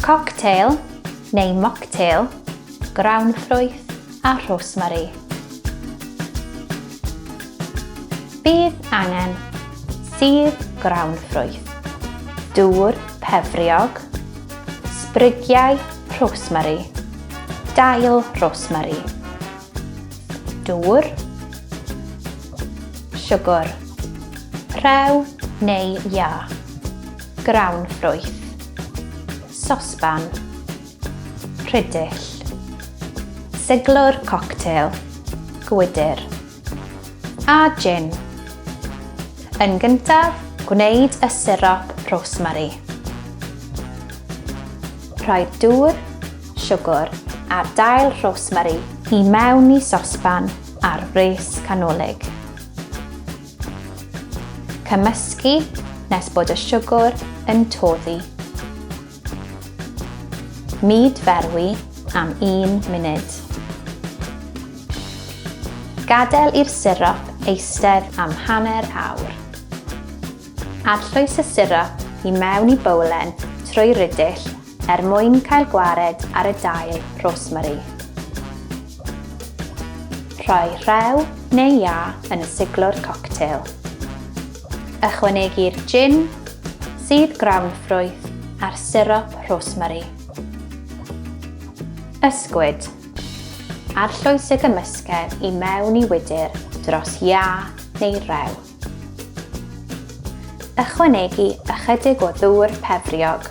Cocktail neu mocktail, grawnffrwyth a rhosmari. Bydd angen sudd grawnffrwyth, dŵr pefriog, sbrigiau rhosmari, dail rhosmari, dŵr, siwgr, rhew neu iâ, grawnffrwyth, sosban, rhidill, siglwr coctel, gwydr, a jin. Yn gyntaf, gwneud y surop rhosmari. Rhoi dŵr, siwgr a dail rhosmari i mewn i sosban ar wres canolig. Cymysgu nes bod y siwgr yn toddi. Mud ferwi am un munud. Gadael i'r surop eistedd am hanner awr. Arllwys y surop i mewn i bowlen trwy ridyll er mwyn cael gwared ar y dail rhosmari. Rhoi rhew neu iâ yn y siglwr coctel. Ychwanegu'r jin, sudd grawnffrwyth a'r surop rhosmari. Ysgwyd. Arllwys y gymysgedd i mewn i wydr dros iâ neu rew. Ychwanegu ychydig o ddŵr pefriog.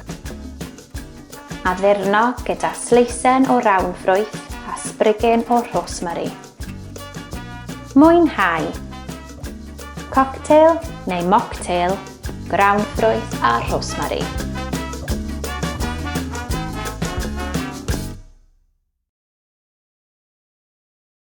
Addurno gyda sleisen o rawnffrwyth a sbrigyn o rhosmari. Mwynhau! Coctel neu mocktail, grawnffrwyth a rhosmari.